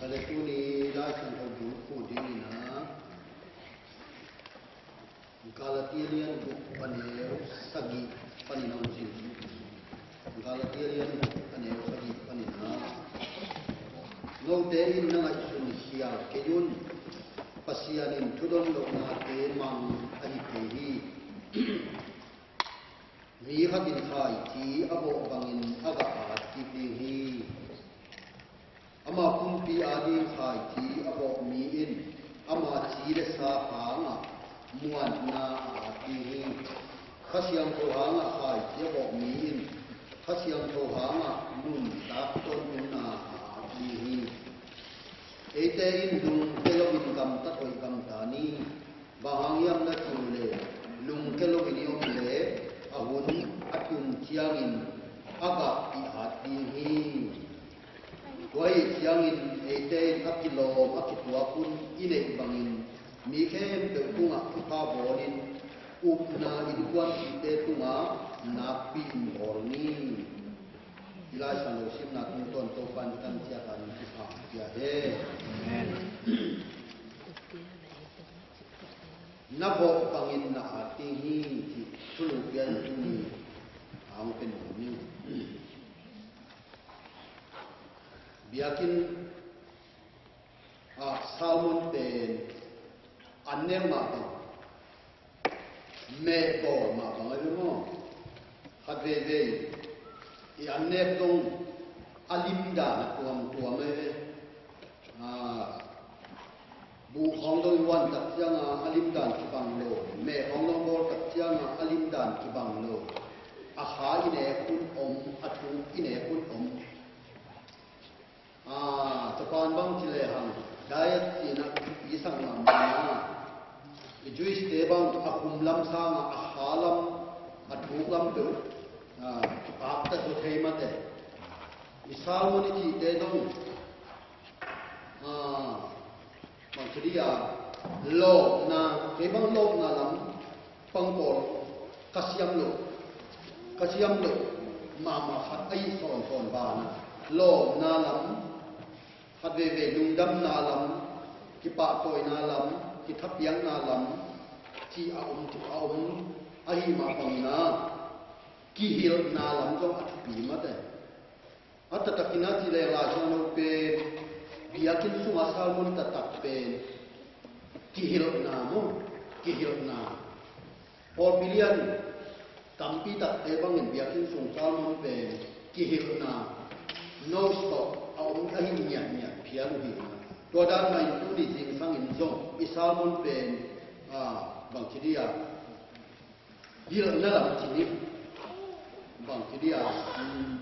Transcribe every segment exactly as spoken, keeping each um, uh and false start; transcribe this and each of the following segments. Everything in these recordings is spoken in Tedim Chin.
Ka le tuni Lai Siangtho ding khuh ding in a, Galatia lian guk a neu sagih panin a hong zin. Galatia lian guk a neu sagih panin a, note in na ngaihsun khial kei un, Pasian in thudon lohnate mang ahi kei hi. Mi khat in khaici a bawh bangin a gah at kik ding hi. Ama pumpi ading khaici a bawh mi in ama ci le sa hangah muanna a at ding hi. Kha Siangtho hangah khaici a bawh mi in Kha Siangtho hangah nuntak tawntunna a at ding hi. Eite in lungke loin gamtat hoih gamta ni. Bang hang hiam na cih uh leh, lungke loin i om leh a hun a tun ciangin a gah i at ding hi. Tua ahih ciangin eite in a kilawm a kituak hun i neih bangin mi khempeuh tungah thupha bawlin, upna innkuan pihte tungah nakpi in bawl ni. I Lai Siangtho simna tungtawn Topa in kan ciat a, min kipha pia hen. Amen. Na bawh bangin na at ding hi, cih thulu pia in tuni a hong pia nuam ni. Biakinn ah sermon pen an nek mah bang, meh bawl mah bang ahi ve maw? Khat veivei i an nek zong a limdan a tuamtuam ahi ve. Ah, buh khawng dong i huan tak ciangin a limdan kibang lo, meh khawng dong bawl tak ciangin a limdan kibang lo. A kha i nek hun om, a thuk i nek hun om. Ah, Japan bang ci lehang, diet cihna i sak mahmah na. I juice te bang a khum lam sangin a kha lam, a thuk lam peuh, ah, kipakta zaw thei mate. I sermon i cihte dong, ah, bang ci dih a, lawpna, kei bang lawpna lam pangpawl ka siam loh, ka siam loh mahmah khat ahi sawnsawn banah, lawpna lam, khat veivei lungdamna lam, kipahtawina lam, kithapiakna lam, cih a om, cih a om, ahi mah bangin a, kihilhna lam zong a thupi mate. A taktakin a cih leh Lai Siangtho pen, biakinn sunga sermon taktak pen kihilhna maw, kihilhna. Pawlpi lian tampi takte bangin biakinn sung sermon pen kihilhna, notes tawh a om ahi ngiatngiat phial uh hi. Tua dan mah in tuni zingsangin zong i sermon pen, ah, bang ci dih a, hilhna lam ci ni. Bang ci dih a, um,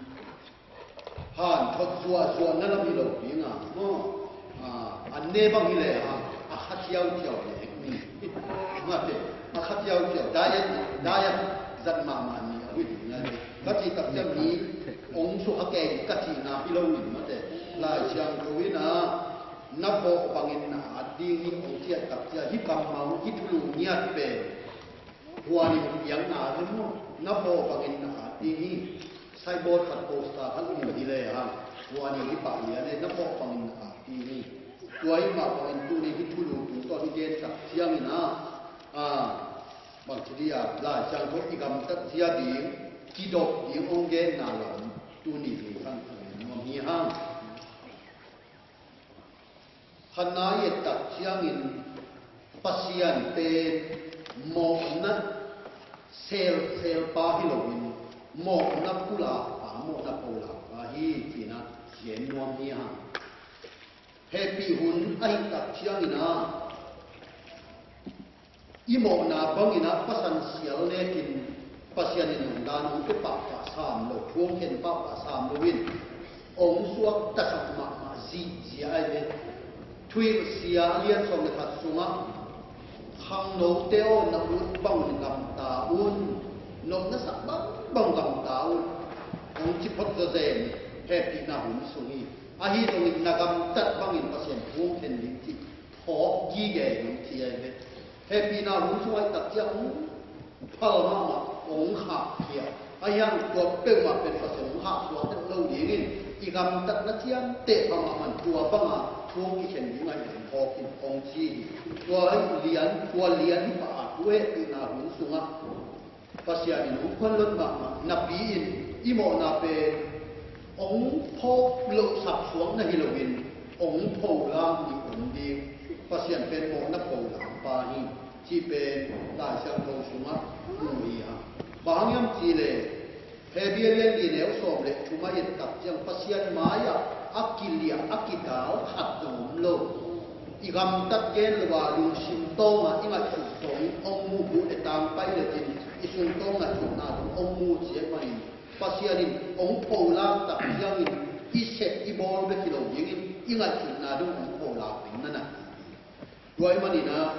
hanthot zuahzuahna lam hi lo ding a, maw? Ah, an ne bang hi leh a, a kha ciauciau leh ni. Mate, a kha ciauciau, diet, diet zat mahmah ni a hi ding a. Ka cih tak ciang mi ong sukha kei ka cihna hi lo in mate. Lai Siangtho in a, na bawh bangin na at ding hi ong ciah tak ciang hih bangmah hih thulu ngiat pen. Tua ni piakna hi maw, na bawh bangin na at ding hi. Signboard khat, poster khat um hi lehang, tua ni hi pah lian e, na bawh bangin na at ding hi. Tua hi mah bangin tuni hih thulu tungtawn i gen tak ciangin a, a, bang ci dih a, Lai Siangtho i gamtat zia ding, kidop ding hong genna lam, tuni zingsang nuam hi hang. Hannah i et tak ciangin Pasian pen mawhna selsel pa hi loin, mawhna pulakpa, mawhna pulakpa hi, ci-in ah gen nuam hi hang. Hehpih hun ahih tak ciangin ah i mawhna bangin ah pasan sial nekin Pasian in nong dan hong pia pahpah sam lo, thu hong khen pahpah sam lo in hong suaktasak mahmah zihziah ahi ve. Thuhilhsia a lian sawm le khat sungah, "Khangnote aw, na ut bang gamta un, nopna sak bangbang gamta un," hong ci phot zawzen hehpihna hun sung hi. Ahi zongin na gamtat bangin Pasian thu hong khen ding cih phawk gige ding ci ahi ve. Hehpihna hun sung ahih tak ciang hong phal mahmah, hong khahkhia. Ahi hang tua peuhmah pen Pasian hong hahsuak deuh lo dingin i gamtatna ciamteh bangmah man tua banga thu hong kikhen ding ahi hang phawk in hong ci hi. Tua lian, tua lian hi pah a, tua hehpihna hun sungah Pasian in hong phuanlot mahmah napi-in i mawhna pen hong phawk lohsak suak na hi loin hong pholak ding om ding. Pasian pen mawhna pholakpa hi cih pen Lai Siangtho sungah mu hi hang. Bang hang hiam cih leh Hebru a lian li neu sawm le thum ah i et tak ciang Pasian mai-ah a kiliah a kidal khat zong om lo. I gamtat gen lo a lungsim tawngah i ngaihsut zong hong mu, bu le tang pai le cin i sungtawng ngaihsutna zong hong mu ciat manin Pasian in hong pholak tak ciangin i sep i bawl bek hi lo dingin i ngaihsutna dong hong pholak ding na na hi. Tua ahih manin ah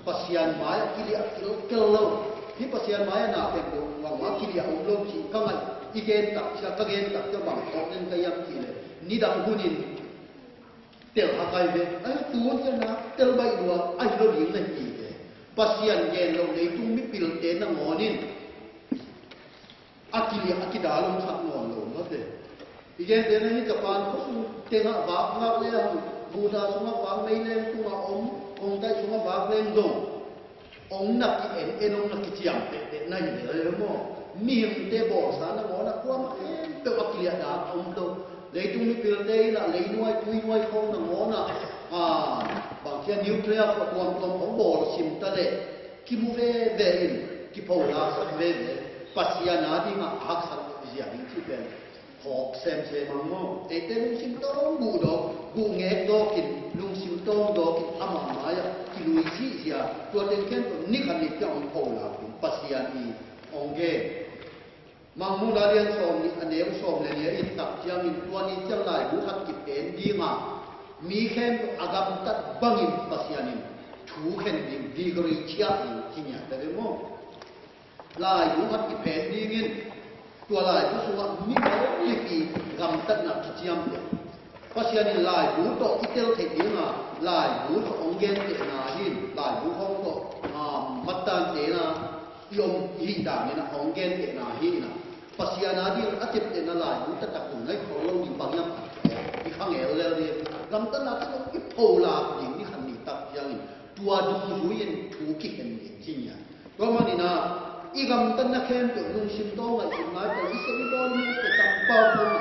Pasian mai-ah kiliah kilkel lo. Hih Pasian mai-ah na pen lo, bangmah kiliah om lo cih ka ngaih, i gen tak ciang, ka gen tak ciang bang phawk den ka hiam cih leh nidang hunin tel hak ahi ve. Ahi, tu hun ciang na tel baih lua ahi lo ding na hi ve. Pasian gen lo leitung mipilte nangawn in a kiliah a kidal om sak nawn lo mah ve. I gente na hi Japan khua sung tengah vak vak le hang, Buddha sungah vak, meileng tungah om, kongtaih sungah vak leng zong hong na ki-en en, hong na kiciam pehteh na hi lel maw? Mihingte bawlsa nangawn ah kuamah khempeuh a kiliah dan om lo. Leitung mipilte in ah leinuai tuinuai khawng nangawn ah, ah, bangcia nuclear khawng tuamtuam hong bawl sim ta leh kimu veve in, kipholaksak veve. Pasian a dingah a haksa zia ding cih pen phawk semsem ang maw? Eite lungsim tawng buhdawk, buhngek dawkin, lungsim tawng dawkin amah mai-ah kilui zihziah, tua teng khempeuh ni khat ni ciang hong pholak ding Pasian in hong gen. Mangmuhna lian sawm nih a neu sawm le nih ah i et tak ciangin tua ni ciang laibu khat kiphen ding a, mi khempeuh a gamtat bangin Pasian in thu khen ding, degree ciah ding ci ngiat ta ve maw? Laibu khat kiphen dingin tua laibu sungah mimal mipi gamtatna kiciamteh. Pasian in laibu tawh i tel theih ding a, laibu tawh hong gentehna hi in, laibu khawng tawh, ah, mattantehna i om i hih dan in ah hong gentehna hi in ah, Pasian a ding a ciaptehna laibu taktak zong na hi khawl lo ding, bang hiam, i khangel lel ding. Gamtatna tawh i pholak ding ni khat ni tak ciangin tua dungzui in thu kikhen ding ci ngiat. Tua manin ah i gamtatna khempeuh lungsim tawng ngaihsutna tawh i sep i bawl mite tampau tawh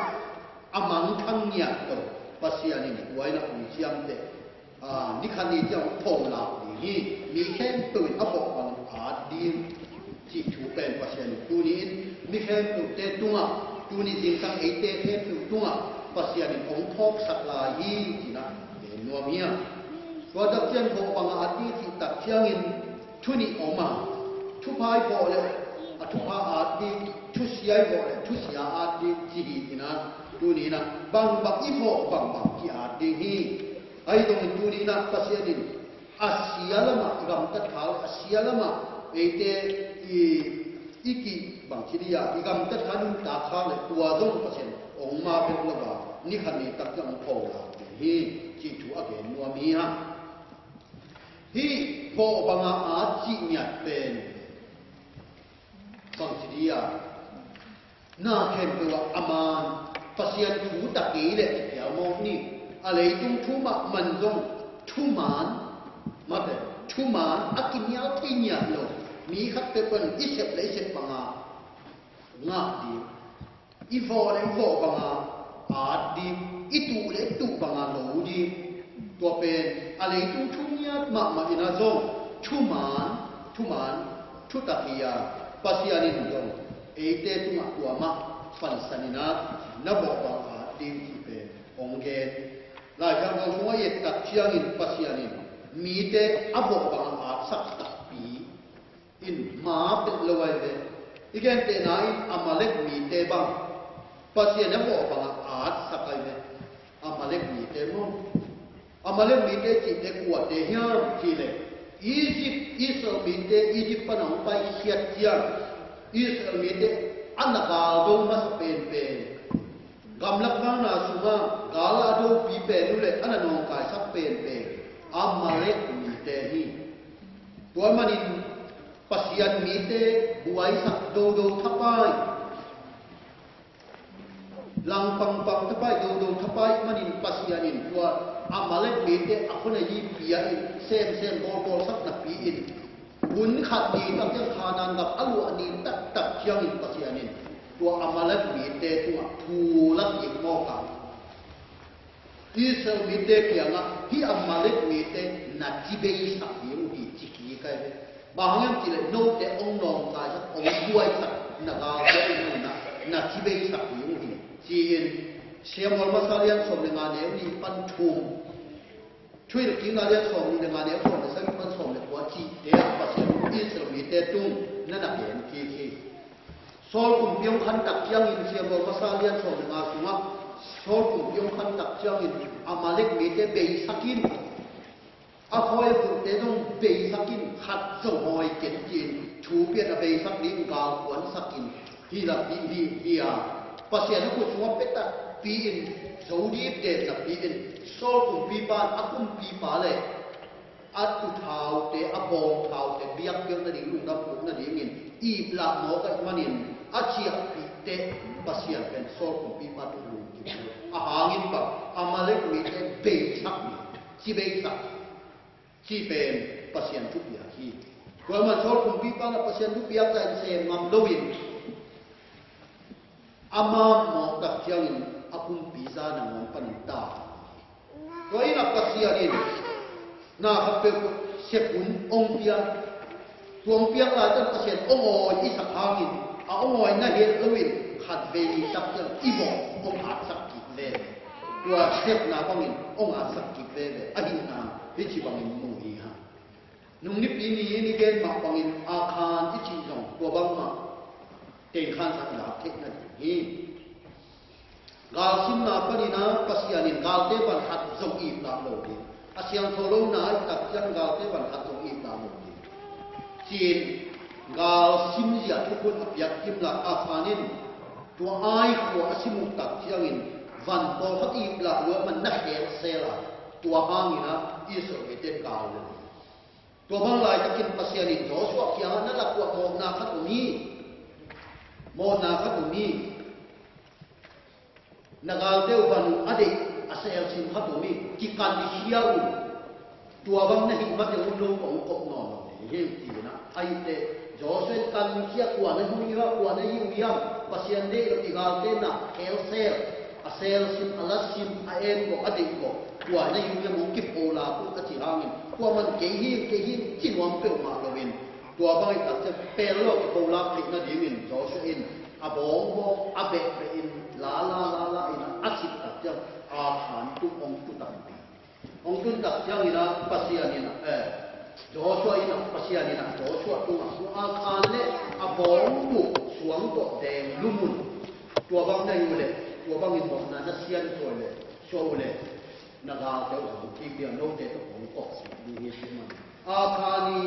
a mangthang ngiat lo. Pasian in tua in ah hong ciamteh, ah, ni khat ni ciang hong pholak ding hi. Mi khempeuh in a vawh bang at ding cih thu pen Pasian in tuni in mi khempeuhte tungah, tuni zingtang eite khempeuh tungah Pasian in hong phawksak lai hi ci-in ah gen nuam hi a. Tua tak ciang vawh bang a at ding cih tak ciangin thu nih a om a, thupha i vawh leh a thupha at ding, thusia i vawh leh thusia at ding ci hi in ah, tuni in ah bangbang i vawh bangbang ki-at ding hi. Ahi zongin tuni in ah Pasian in a sia lamah i gamtat khak leh a sia lamah eite i, i ki bang ci ding a, i gamtat kha nuntak khak leh tua zong Pasian hong ma bek lo a, ni khat ni tak ciang hong pholak ding hi cih thu a gen nuam hi hang. Hih vawh bang a at cih ngiat pen bang ci ding a, na khempeuh ah a man, Pasian thu ta kei leh kipia mawk ni. A leitung thu mahmah zong thuman, mate, thuman a kinial thei ngiat lo, mi khat peuhpeuh in i sep leh i sep bang a ngah ding, i vawh leh i vawh bang a at ding, i tuh leh i tuh bang a lo ding. Tua pen a leitung thu ngiat mahmah in ah zong thuman, thuman thutak hi a, Pasian in zong eite tungah tua mah pansan in ah na vawh bang at ding cih pen hong gen. Lai Siangtho sungah i et tak ciangin Pasian in mite a vawh bang a atsak takpi in ma pet lo ahi ve. I gentehna in Amalek mite bang Pasian a vawh bangah a atsak ahi ve. Amalek mite maw? Amalek mite cihte kuate hiam cih leh Egypt, Israel mite Egypt pan a hong paikhiat ciang Israel mite a na galdo masa penpen, gamlak vangna sungah gal a dopi pen uh le a na nawngkaisak penpen Amalek mite hi. Tua manin Pasian mite buaisak dodo thapai, langpangpang thapai, dodo thapai manin Pasian in tua Amalek mite a khua na hi pia in, semsem bawlbawlsak napi in, hun khat ni tak ciang Kanaan gam a luah ni taktak ciangin Pasian in tua Amalek mite tungah thu la kik mawk a, Israel mite kiangah hih Amalek mite na ci beisak ding uh hi ci kik ahi ve. Bang hang hiam cih leh note hong nawngkaisak, hong buaisak na galte uh na, na ci beisak ding uh hi ci-in Samuel masa lian sawm le nga neu nih pan thum, Thuhilhkikna lian sawm nih le nga neu sawm le sagih pan sawm le kua cihte ah Pasian Israel mite tung na na gen kik hi. Saul kumpi hong khan tak ciangin Samuel masa lian sawm le nga sungah Saul kumpi hong khan tak ciangin Amalek mite beisak in, a khawi a kulhte zong beisak in, khat zong hawi ken ci-in thu pian a beisak ding galkuansak in, hi la hi hi hi a, Pasian a khut sungah pia takpi in zo dip den napi in Saul kumpipa in a kumpipa le a tuthaute, a bawngthaute biakpiak nading, lungdam puk nadingin iplah mawk ahih manin a ciahpihte Pasian pen Saul kumpipa tungah lungkim lo. A hangin bang Amalek mite beisak ni, ci beisak cih pen Pasian thupiak hi. Tua man Saul kumpipa na Pasian thupiak ta in sem ngam loin ama mawk tak ciangin a kumpi za nangawn panin ta. Tua in a Pasian in na khat peuh sep hun hong pia. Tua hong piak laitak Pasian hong awi i sak hangin a hong awi na het loin khat vei ni tak ciang i vawh hong atsak kik veve. Tua sepna bangin hong atsak kik veve. Ahihna hih ci bangin mu hi hang. Nung nipi ni in i gen mah bangin Akhan i cih zong tua bangmah tengkhansak i lak theihna ding hi. Galsimna panin a Pasian in galte van khat zong iplah lo ding, a siangtho lo na i tak ciang galte van khat zong iplah lo ding ci-in galsim zia thukhun a piak kim lai Akhan in tua Ai khua a sim uh tak ciangin van pawlkhat iplah lua man na khelsel a, tua hangin a Israel mite gal lo ding. Tua bang laitakin Pasian in Joshua kiangah na lakuah mawhna khat om hi. Mawhna khat om hi. Na galte uh van uh a deih a selsim khat om hi. Kikankhia un. Tua bang na hih mateng un lo kong kop nawn lo ding hi, ci-in a. Ahih teh Joshua in kankhia, kua na hi uh hiam, kua na hi uh hiam, Pasian deih lo i galte na khelsel, a selsim, a lasim, a en gawh, a deih gawh, tua na hi uh hiam, hong kipholak uh a cih hangin tua man kei hi, kei hi ci nuam peuhmah loin tua bang i tak ciang pel lo kipholak theih nadingin Joshua in a bawngbawng a behbeh in lala lala in a sit tak ciang Akhan tung hong tu tampi. Hong tun tak ciangin a Pasian in a, eh, Joshua in a, Pasian in a Joshua tungah, tua Akhan le a bawngbuh suang tawh deng lum un. Tua bang na hi uh leh, tua bangin mawhna na siansuah uh leh, suah uh leh, na galte uh zong kik ding a, note tawh hong kawhsuk ding hi ci man. Akhan i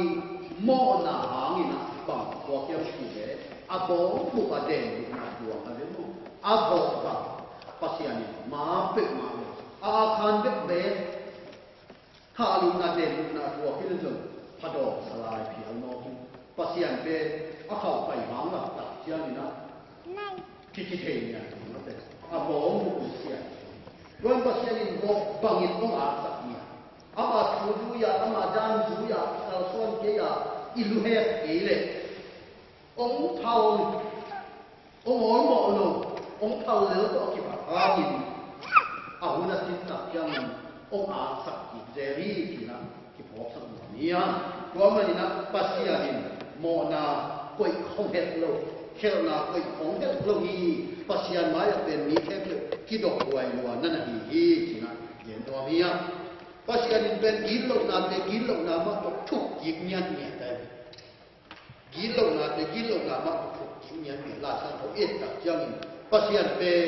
mawhna hangin a bang thuak hiam cih leh, a bawngbuh a deng lum a tuang a ve maw. A vawh bang Pasian in ma peuhmah lo. A Akhan bekbek thahlutna, denlutna a tuak in zong phadawm salai phial mawk in, Pasian pen a khauh pai hang lam tak ciangin a kikithei nia tung a pen a bawm buk in sian. Tuan Pasian in bawh bangin hong atsak nia. Ama thu zui a, ama dan zui a, i kalsuan kei a, i luhek kei leh hong phal, hong awlmawh lo, hong phal lel tawh a kipat hangin a hun a sin tak ciangin hong aksak kik zel hi, ci-in ah kiphawksak nuam hi. Tua manin ah Pasian in mawhna koih hong het lo, khelhna koih hong het lo hi. Pasian mai-ah pen mi khempeuh kidophuai lua na na hi hi, ci-in ah gen nuam hi. Pasian in pen gitlohnate gitlohna mah tawh thuk kik ngiatngiat hi. Gitlohnate gitlohna mah tawh thuk kik ngiatngiat. Lai Siangtho i et tak ciangin Pasian pen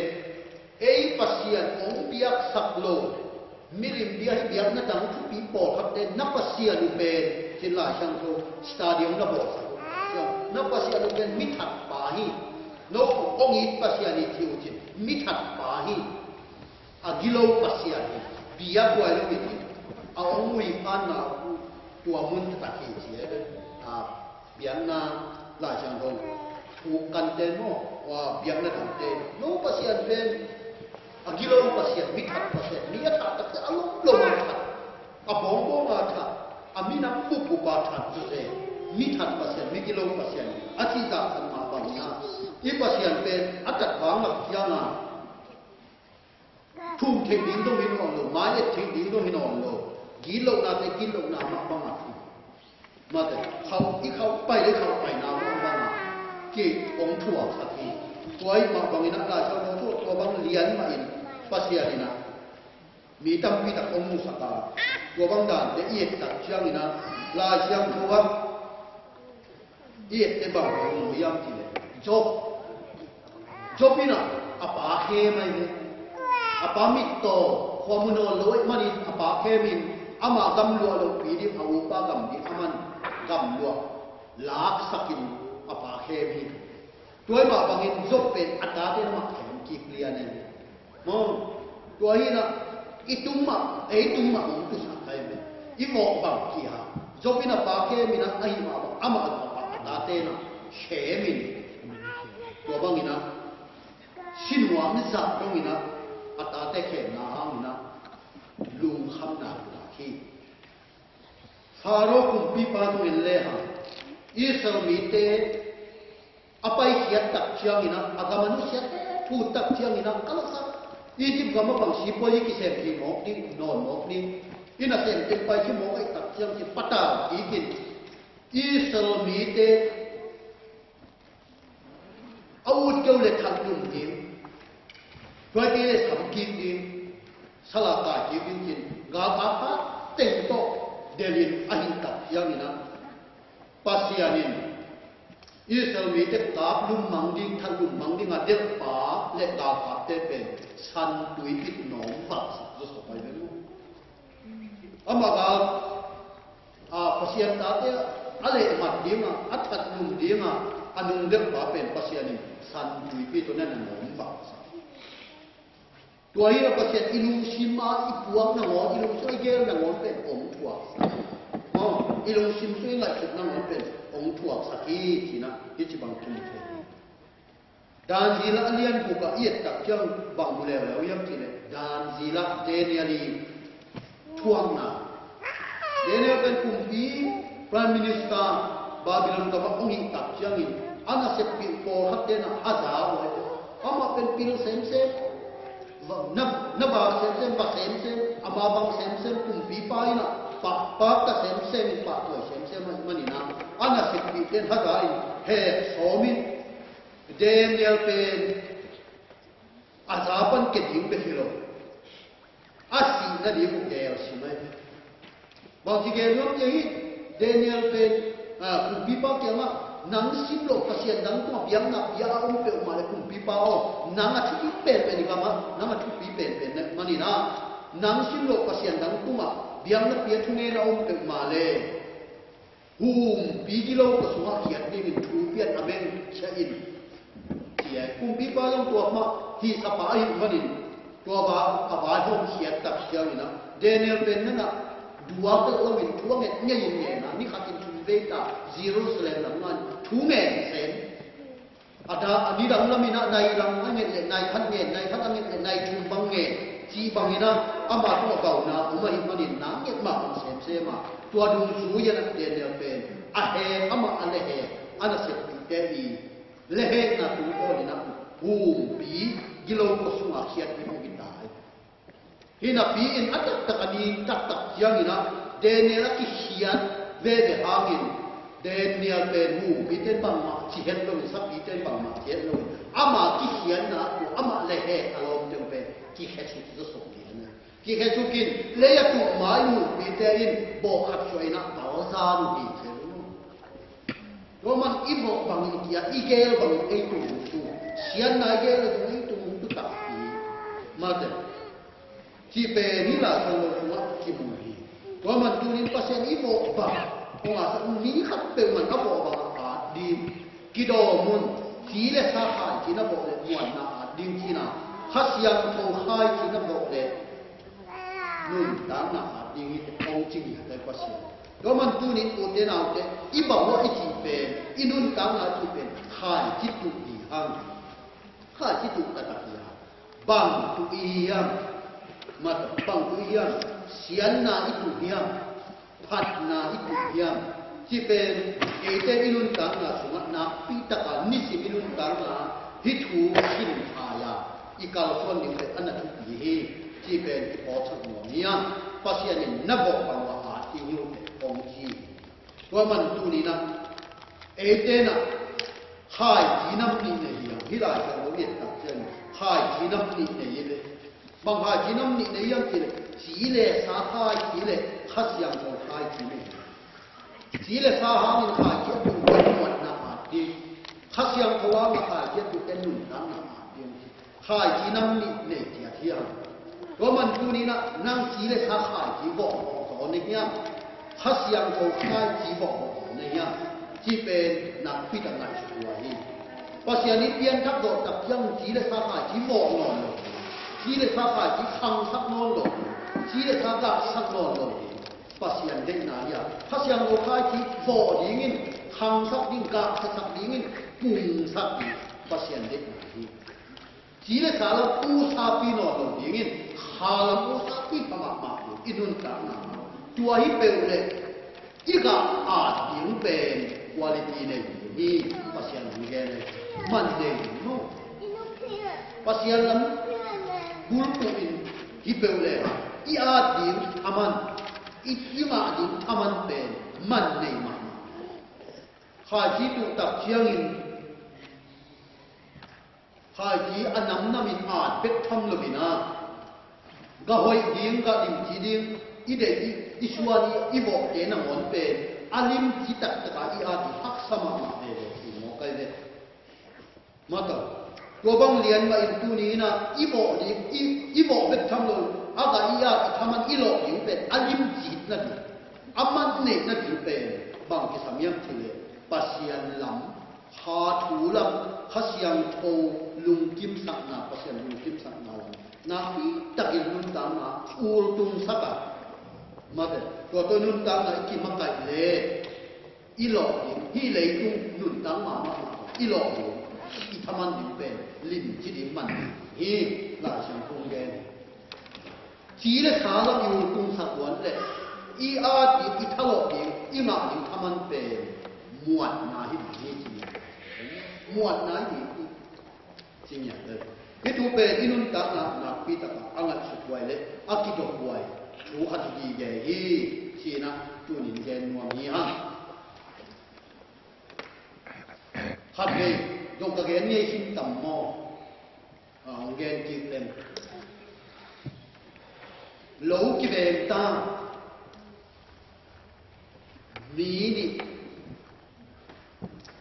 ei Pasian hong biaksak lo, milim bia hi, biakna dang thupi pawlkhatte na Pasian uh pen, ci-in Lai Siangtho stadium na bawlsak uh ciang, na Pasian uh pen mi thatpa hi. No hong it Pasian hi ci uh cin, mi thatpa hi. A gilo Pasian hi. Bia buai lo hi. A hong ui phanna uh tua mun taktak hi ci e. A biakna Lai Siangtho thu kante maw, a biakna dangte. No Pasian pen a gilo Pasian, mi that Pasian, mi a thah takte a lom lo a that, a bawngbawng a that, a minam bupbup a that, zuse mi that Pasian, mi gilo Pasian. A cihtak khat mah bangin ah i Pasian pen a tat vang lak ciangin thum theih ding dong hi nawn lo, mai et theih ding dong hi nawn lo. Gitlohnate gitlohna mah bangah, mate, khauh, i khauh pai le khauh paina mah bangah ki hong thuaksak hi. Tua ahih mah bangin ah Lai Siangtho thu tua bang lian mahin Pasian in ah mi tampi tak hong musak a, tua bang dante i et tak ciangin ah Lai Siangtho ah i etteh bang hong mu hiam cih leh, Job. Job in ah a pa khem ahi ve. A pa mittaw, khua mu nawn lo ahih manin a pa khemin amah gamluah lohpi ding, a upa gam ding aman gamluah laksakin a pa khem hi. Tua ahih mah bangin Job pen a tate in amah khem kik lian ahi ve. Maw, tua hi-in ah i tung mah, ei tung mah hong tusak ahi ve. I vawh bang kiha. Job in a pa khem in ah, ahih mah bang amah a pa, a tate in ah khem in. Tua bangin ah si nuam zah dongin ah a tate khemna hangin ah lungkhamna lak hi. Pharaoh kumpipa zong en lehang Israel mite a paikhiat tak ciangin ah, a gam a nusiat thut tak ciangin ah, ka laksak, Egypt gam ah bang sipuai i kisem thei mawk ding, nawn mawk ding, i nasem teng paikhiat mawk ahih tak ciang ci, patal kikin Israel mite a ut keu le that lum ding, tuate le sam kik ding, sala kai kik ding cin, galkap teng tawh delhin ahih tak ciangin ah, Pasian in Israel mite kap lum mang ding, that lum mang ding a delhpa le galkapte pen san tuipi tawh nawm vaksak zawsop ahi ve maw. Amah gal, a, Pasian tate a lehmat dinga, a that lum dinga a nungdelhpa pen Pasian in san tuipi tawh na na nawm vaksak. Tua hi a, Pasian i lungsim a i puak nangawn, i lungsim a i gel nangawn pen hong thuaksak. Maw, i lungsim sung i ngaihsut nangawn pen hong thuaksak hi, ci-in ah hih ci bang tung thei. Dan zila a lian guk ah i et tak ciang bang mu leuleu hiam cih leh, Dan zila, Daniel i thuakna. Daniel pen kumpi, Prime Minister, Babylon gam ah hong hih tak ciangin a naseppih pawlkhat ten ah haza uh ahi. Amah pen pil semsem, na, na vak semsem, va semsem, ama bang semsem, kumpipa in ah pah, pakta semsem in, pahtawi semsem ahih manin ah a naseppih ten haza in hek sawm in, Daniel pen a za pan ke ding bek hi lo, a sih nading uh gel sim ahi. Bangci gel nuam ci hi, Daniel pen, a, kumpipa kiangah, nang sim loh pasian dang tungah biakna pia a om peuhmah le kumpipa aw, nang a thupi penpen i gamah, nang a thupi penpen manin ah, nang sim loh pasian dang tungah biakna pia thungen a om peuhmah le humpi gilo kua sungah khiat dingin thu pian a beng khia in, ci a. Kumpipa zong tua mah hihsapa ahih manin tua va, a vaihawm khiat tak ciangin ah Daniel pen nanah duak loin thu a nget ngei in ngen a, ni khatin thum vei ta Jerusalem lam ngan thu ngen sem. A da, a nidang lamin ah nai lang a nget le nai khat ngen, nai khat a nget le nai thum bang ngen, cih bangin ah ama tungah bauna om ahih manin na nget mah bang semsem a, tua dungzui in ah Daniel pen a hek, amah a lehhek, a naseppihte i lehhekna tungtawnin ah humpi gilo kua sungah khiat ding uh hi ta hi. Hi napi-in a taktak a ni taktak ciangin ah Daniel a kikhiat veve hangin Daniel pen mupite in bangmah ci het loin, sapite in bangmah ci het loin, ama kikhiatna ah amah le heh a lawmte pen kikhe suk zawsuk ding hi. Kikhe suk in lei a tuh ma-in mupite in bawh khat suah in ah balzan uh hi zel uh. Tua man i vawh bangin kia i gel bangin ei tung uh tu. Siatna i gel le tung ei tung uh tu takpi. Mate. Cih pen hih Lai Siangtho sungah kimu hi. Tua man tunin Pasian i vawh bang, kong a sak mi khat peuhmah a vawh bang a at ding, kidawm un, ci le sa khaici na vawh leh muanna at ding cihna, Kha Siangtho khaici na vawh leh nuntakna at ding hi teh hong ci ngiat ahi Pasian. Tua man tunin ute naute, i bang uh a i cih pen, i nuntakna a cih pen khaici tuh ding hang. Khaici tuh taktak hi hang. Bang tuh i hiam? Mate, bang tuh i hiam? Siatna i tuh hiam? Phatna i tuh hiam? Cih pen eite i nuntakna sungah nakpi taka nisim i nuntakna hih thu khinkhai-a i kalsuan ding pen a na thupi hi. Cih pen i phawksak nuam hi hang. Pasian in na vawh bang uh a at ding hi uh teh hong ci hi. Tua man tuninah eite nah khaici nam nih nei hi hang. Hih Lai Siangtho i et tak ciangin khaici nam nih nei hi ve. Bang khaici nam nih nei hiam cih leh, ci le sa khaici le Kha Siangtho khaici nei hi. Ci le sa hangin khaici a tuh pen muanna at ding, Kha Siangtho hangin khaici a tuh pen nuntakna at ding. Khaici nam nih nei ciat hi hang. Tua man tuninah nang ci le sa khaici vawh vawh zaw na hiam? Kha Siangtho khaici vawh vawh zaw na hiam? Cih pen nakpi tak ngaihsut huai hi. Pasian i pianthak zawh tak ciang ci le sa khaici vawh nawn lo hi. Ci le sa khaici khangsak nawn lo hi. Ci le sa gahsak nawn lo hi. Pasian deihna hi a, Kha Siangtho khaici vawh dingin, khangsak ding, gahsasak dingin pungsak ding Pasian deihna hi. Ci le sa lam usapi nawn lo dingin, kha lam usapi pha mahmah ding i nuntakna. Tua hi peuh leh i gah at ding pen quality nei ding hi. Pasian hong gen hi. Man nei ding maw? Pasian lam bulphuh in hi peuh leh i at ding a man, i, i ngah ding a man pen man nei mahmah. Khaici tuh tak ciangin khaici a namnam in at bek tham lo in ah, gah hoih ding, gah limci ding i deih, i, i suan, i, i vawhte nangawn pen a limci taktak a i at ding haksa mahmah veve hi maw, kai ve. Mataw. Tua bang lian mah in tuni in ah i vawh ding, i, i vawh bek tham lo, a gah i at, i thaman i lawh ding pen a limci nading, a man neih nading pen bang kisam hiam cih leh Pasian lam, Kha thu lam, Kha Siangtho lungkimsakna, Pasian lungkimsakna lam nakpi takin nuntakna ultungsak a, mate, tua tawh nuntakna i kimakaih leh i lawh ding, hih leitung nuntak mahmah i lawh ding, i thaman ding pen limci ding man ding hi. Lai Siangtho gen hi. Ci le sa lam i ultungsak uan leh i at ding, i thalawh ding, i ngah ding thaman pen muanna hi ding hi, ci. Muanna hi ding hi, ci ngiat le. Hih thu pen i nuntakna nakpi takah a ngaihsut huai le a kidop huai thu khat hi gige hi, ci-in ah tunin gen nuam hi hang. Khatvei zong ka gen ngei khin tam maw? A, hong gen kik leng. Lo kiveng ta mi nih,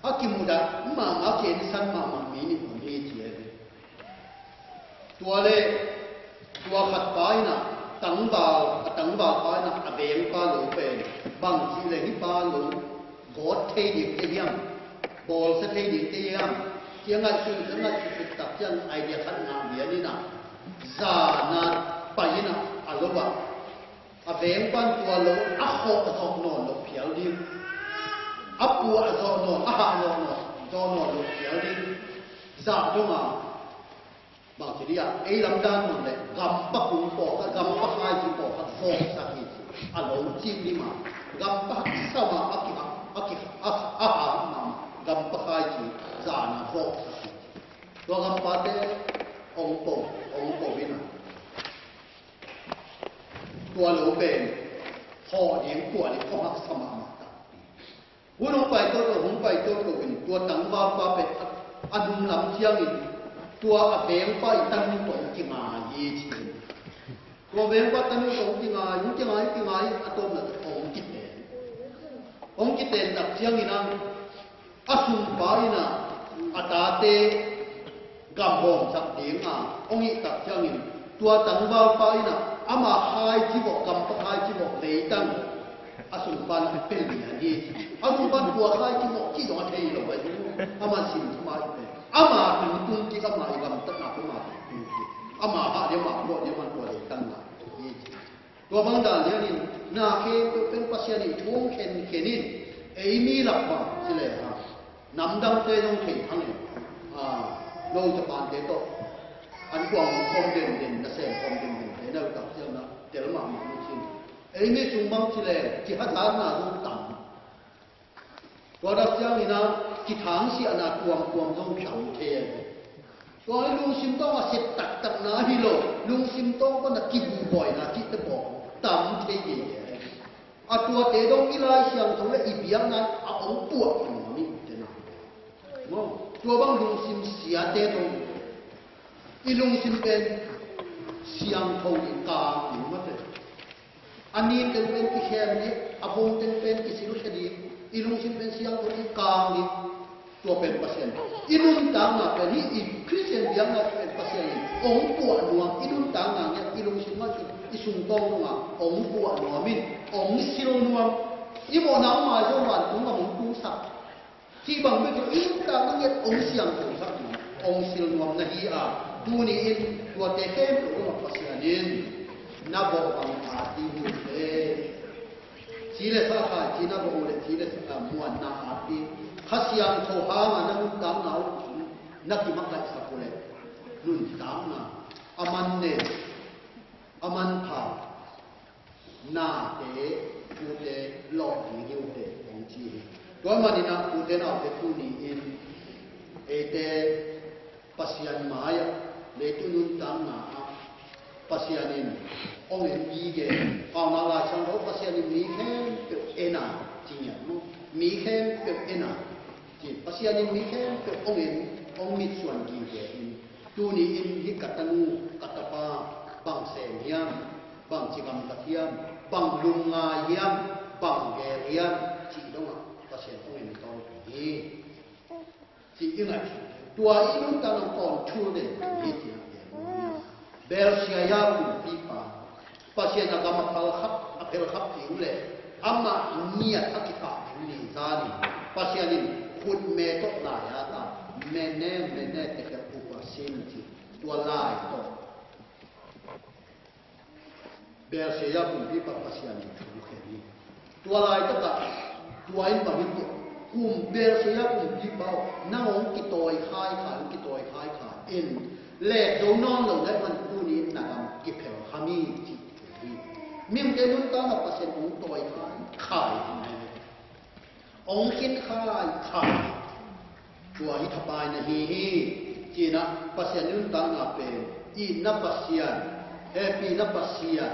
a kimudah mahmah, a kiensan mahmah mi nih om hi, ci hi. Tua le tua khat pa in ah tangval, a tangval pa in ah a vengpa lo pen bang cih leh hih pa lo gawt thei ding te hiam, bawlsia thei ding te hiam, ci-a ngaihsun, ngaihsun tak ciang idea khat ngah lian in ah, zan a pai in ah a lo ah, a vengpa'n tua lo a khawh zawh nawn loh phial ding, a puah zawh nawn, a hah zawh nawn, zawh nawn loh phial ding. Zah dong a, bang ci dih ah, ei lam dan un leh gampa kung pawlkhat, gampa khaici pawlkhat vawhsak hi, ci. A lo cih ding mah, gampa haksa mah, a ki, a ki, a, a hah mah, gampa khaici zan a vawhsak hi, ci. Tua gampate hong po, hong po in ah, Tua lo pen hawh ding, kuah ding kong haksa mahmah ta. Hun hong pai toto, hong pai toto in tua tangvalpa pen a, a nung lam ciangin tua a vengpa i tanu tawh hong kingai hi ci. Tua vengpa tanu tawh hong kingai, hong kingai, kingai, a tawpna tawh hong kiten. Hong kiten tak ciangin a, a sungpa in a, a tate gamhawm sak ding a hong hih tak ciangin tua tangvalpa in a, ama hai ci vawh, gampa hai ci vawh, leitang a sungpa in a pel lian hi. A sungpa in tua hai ci vawh cih dong a thei lo a hi. Ama sin ci mai pen ama tungtung kik, ama i gamtatna pen ama tungtung kik. Ama hah ding, ama puah ding, ama tua leitang na hi. Tua bang dan lianin na khempeuh pen Pasian in thu hong khenkhen in, ei mi lak bang ci lehang namdangte zong thei thang in, a, no Japan-te tawh an kuang khawm denden, nasem khawm denden te na utak ciang na tel mahmah uh cin. Ei mi sung bang ci leh kihazatna zong tam. Tua dak ciangin a kithangsiahna tuamtuam zong tam thei a hi. Tua hi lungsim tawng a set taktakna hi lo, lungsim tawng pan a kibubawina cihte pawh tam thei kei a hi. A tuate dong i Lai Siangtho le i biakna a hong puah nuam i tena. Maw, tua bang lungsim siate dong i lungsim pen siangtho i kang ding mate. A nin teng pen kikhem ding, a vung teng pen kisilkhe ding, i lungsim pen siangtho i kang ding. Tua pen Pasian i nuntakna pen hi, i Khristian biakna pen Pasian in hong puah nuam, i nuntakna ngiat i lungsim mah cin i sungtawng nungah hong puah nuam in hong sil nuam. I mawhna hong mai zong vantung a hong tungsak. Cih bang bek hi, i nuntakna ngiat hong siangthosak nuam, hong sil nuam na hi a, tuni in tuate khempeuh tungah Pasian in na vawh bang a ti hi uh le, ci le sa khai ci na vawh uh le, ci le sa muanna a ti. Kha Siangtho hanga na nuntakna uh na kimakaihsak uh le, nuntakna a man ne, a man pha, nate, tute lawh ding hi uh teh hong ci hi. Tua manin ah tute naute tuni in eite Pasian mai-ah, leitung nuntakna ah Pasian in hong en gige. Paunak Lai Siangtho Pasian in mi khempeuh en a ci ngiat maw? Mi khempeuh en a ci. Pasian in mi khempeuh hong en, hong mitsuan gige in. Tuni in hih ka tanu, ka tapa bang sem hiam, bang ci gamtat hiam, bang lungngai hiam, bang gel hiam cih dongah Pasian hong en tawntung hi. Cih i ngaih, tua i nuntakna control den hi cih a gen. Bersia kumpipa, Pasian a gam a phelkhap, a phelkhap ding le amah ngiat a kithah ding ni zan in Pasian in khutme tawh lai-at a, mene, mene, tekel upasin ci, tua lai tawh Bersia kumpipa Pasian in thu khen hi. Tua laitakah tua in bang hi tua, kum Bersia kumpipa aw, nang hong kitawi khai khai, hong kitawi khai khai in, lek zo nawn lo lai man tuni in na gam kiphel kha mi cih hi. Mihingte nuntakna Pasian hong tawi khai khai hi. Hong khin khai khai. Tua hi thapai na hi hi. Cinah Pasian nuntakna pen itna Pasian, hehpihna Pasian,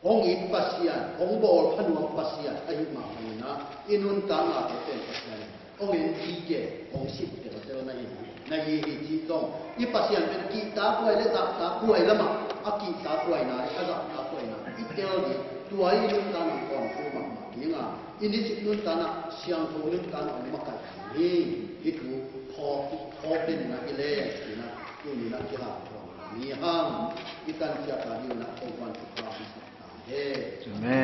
hong it Pasian, hong bawl phanuam Pasian ahi mah bangin ah i nuntakna pen Pasian hong en gige, hong sih teltel na hi hi. Na hi hi cih zong i Pasian pen kihtak huai le zahtak huai lamah, a kihtak huaina le a zahtak huaina i tel ding. Tua i nuntakna kuang thu mahmah dinga i nisim nuntakna siangtho nuntakna hong makaih ding hi. Hih thu phawk, phawk den na hi le cina tuni na kihanthawn ni hang. I tan ciat a ding na kong kuan thu pha hi sak ta he. Amen.